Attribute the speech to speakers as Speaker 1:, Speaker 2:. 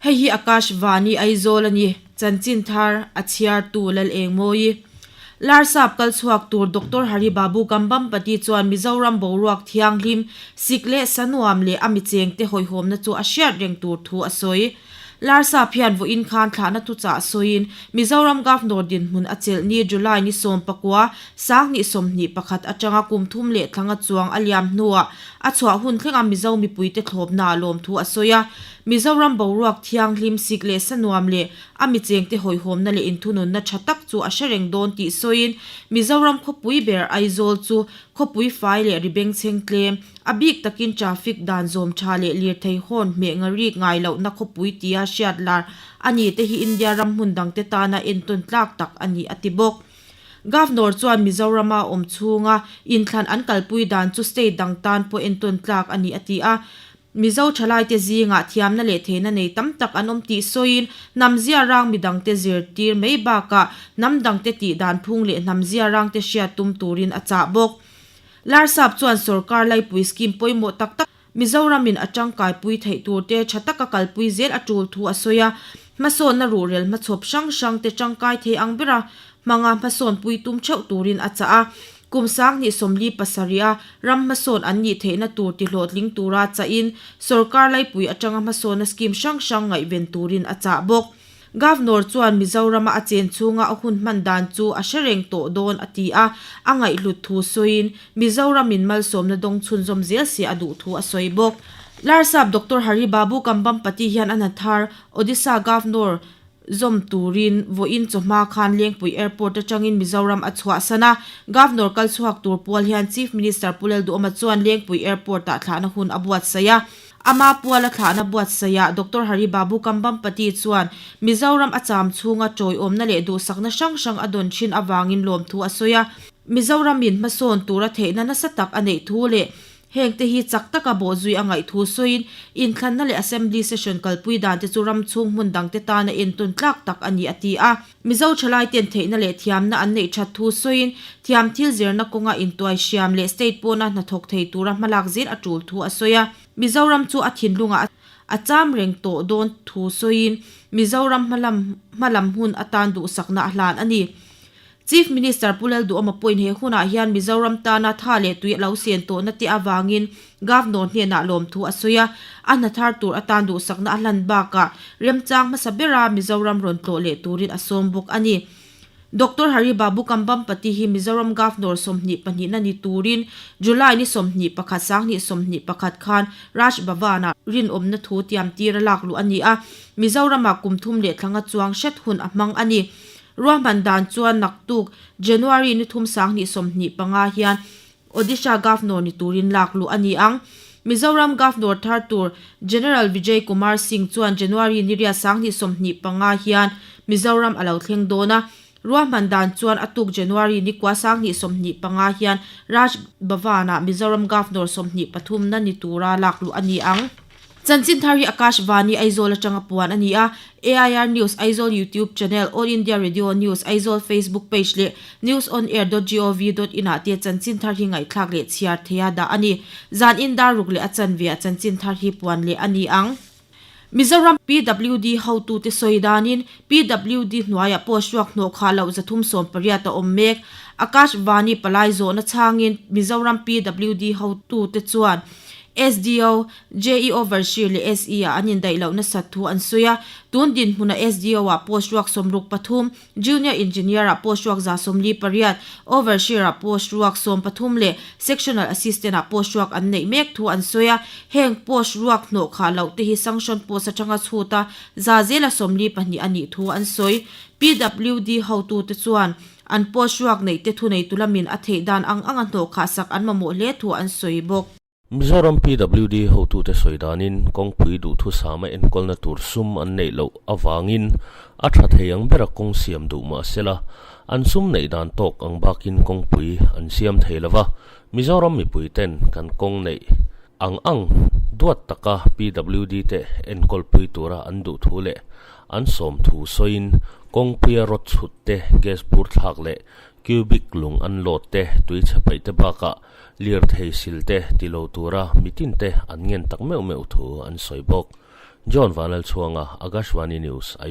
Speaker 1: Hei hi Akash Vani Aizawl a ni, chanchin thar a chhiartu Lalengmawi. Larsap kal chhuak tur Doctor Hari Babu Kambhampati chuan Mizoram boruak thianghlim, sik leh sa nuam leh a michengte hawihhawmna chu a hriat reng tur thu a sawi. Larsap hian vawiin khan thlahna thuchah sawiin Mizoram Governor dinhmun a chelh ni July ni 19, 2021 atanga kum thum leh thlanga chuang a liam hnuah a chhuah hun thlenga Mizo mipuite thlawpna a lawm thu a sawi a. Mizoram boruak thianghlim sik leh sa nuam leh a michengte hawihhawmna leh inthununna tha tak chu a hre reng dawn tih sawiin Mizoram khawpui ber Aizawl chu khawpui fai leh ri bengchheng tlem, a bik takin traffic dan zawm tha leh lirthei hawn hmeh ngarik ngai lohna khawpui tia hriat lar a ni te hi India ram hmun dangte tana entawn tlak tak a ni a ti bawk. Governor chuan Mizorama awm chhunga inthlan an kalpui dan chu state dang tan pawh entawn tlak a ni a ti a. Mizo thalaite zingah thiamna leh theihna nei tam tak an awm tih sawiin hnam zia rang midangte zirtir mai bakah hnam dangte tih dan phung leh hnam zia rangte hriat tum turin a chah bawk. Larsap chuan sorkar laipui scheme pawimawh tak tak Mizoramin a tangkaipui theih turte tha taka kalpui zel a tul thu a sawi a, hmasawnna ruhrel hmachhawp hrang hrangte tangkai thei ang bera hmanga hmasawnpui tum theuh turin a chah a. Kum 2037 a ram hmasawn an nih theihna tur tihlawhtling tura chahin sorkar laipui atanga hmasawnna scheme hrang hrang ngaihven turin a chah bawk. Governor chuan Mizorama a chen chhunga a hun hman dan chu a hre reng tawh dawn a ti a, a ngaihhlut thu sawiin Mizoramin malsawmna dawng chhunzawm zel se a duh thu a sawi bawk. Larsap Doctor Hari Babu Kambhampati hian a hna thar Odisha Governor zawm turin vawiin chawhma khan Lengpui Airport atangin Mizoram a chhuahsan a, Governor kal chhuak tur pual hian Chief Minister Pu Lalduhawma chuan Lengpui Airport-ah thlahna hun a buatsaih a. Ama puala thlahna buatsaihah Doctor Hari Babu Kambhampati chuan Mizoram a cham chhunga tawiawmna leh duhsakna hrang hrang a dawn thin avangin lawmthu a sawi a. Mizoramin hmasawn tura theihna nasa tak a neih thu leh hengte hi chak taka bawhzui a ngaih thu sawiin inthlanna leh Assembly Session kalpui dante chu ram chhung hmun dangte tana entawn tlak tak a ni a ti a. Mizo thalaiten theihna leh thiamna an neih that thu sawiin thiam thil zirna kawnga intuai hriam leh state pawna hnathawk thei tura hmalak zel a tul thu a sawi a. Mizoram chu a thinlungah a cham reng tawh dawn thu sawiin Mizoram hmalam hmalam hun atan duhsakna a hlan a ni. Chief Minister Pu Lalduhawma pawhin he hunah hian Mizoram tana tha leh tui a lo sen tawhna te avangin Governor hnenah lawmthu a sawi a, a hna thar tur atan duhsakna a hlan bakah remchang hmasa bera Mizoram rawn tlawh leh turin a sawm bawk a ni. Doctor Hari Babu Kambhampati hi Mizoram Governor 22 na ni turin July ni 21 2021 khan Raj Bhavan-ah rinawmna thu tiamtir a lakluh a ni a, Mizoramah kum thum leh thlanga chuang hret hun a hmang a ni. Ruahman dan chuan naktuk January ni thum 2025 hian Odisha Governor ni turin lak luh a ni ang. Mizoram Governor thar tur General Vijay Kumar Singh chuan January ni riat 2025 hian Mizoram a lo thleng dawn a. Ruahman dan chuan a tuk January ni kua 2025 hian Raj Bhavan-ah Mizoram Governor 23 na ni tura lak luh a ni ang. Chanchin thar hi Akash Vani Aizawl atanga puan a ni a, AIR News Aizawl YouTube Channel, All India Radio News Aizawl Facebook Page leh newsonair.gov.in ah te chanchin thar hi ngaihthlak leh chhiar theia dah a ni. Zan in dar ruk leh a chanve ah chanchin thar hi puan leh a ni ang. Mizoram PWD hotute sawi danin PWD hnuaiah post ruak hnawh khah loh 380 a awm mek. Akash Vani palai zawhna chhangin Mizoram PWD hotute chuan SDO, JE Overseer leh SE ah an indaih loh nasat thu an sawi a. Tun dinhmunah SDO ah post ruak 63, Junior Engineer ah post ruak 48, Overseer ah post ruak 13 leh Sectional Assistant ah post ruak an neih mek thu an sawi a. Heng post ruak hnawh khah loh te hi sanction post atanga chhut a, za zela 42 a nih thu an sawi. PWD hotute chuan an post ruak neih te thuneitu lamin a theih dan ang anga hnawh khah sak an mamawh hle thu an sawi bawk.
Speaker 2: Mizoram PWD hotute sawi danin kawngpui duhthusama enkawlna tur sum an neih loh avangin a tha thei ang bera kawng siam duh mah sela, an sum neih dan tawk ang bakin kawngpui an siam thei lova, Mizoram mipui ten kan kawng neih ang ang duat taka PWD te enkawlpui tura an duh thu leh an sawm thu sawiin kawngpuia rawt chhut te, gas bur thlak leh cubic lung an lawt te, tui chhe paih te bakah Lirthei sil te ti lo tura mitin te an ngen tak meuh meuh thu an sawi bawk. John Vanlalchhuanga, Akashvani News, Aizawl.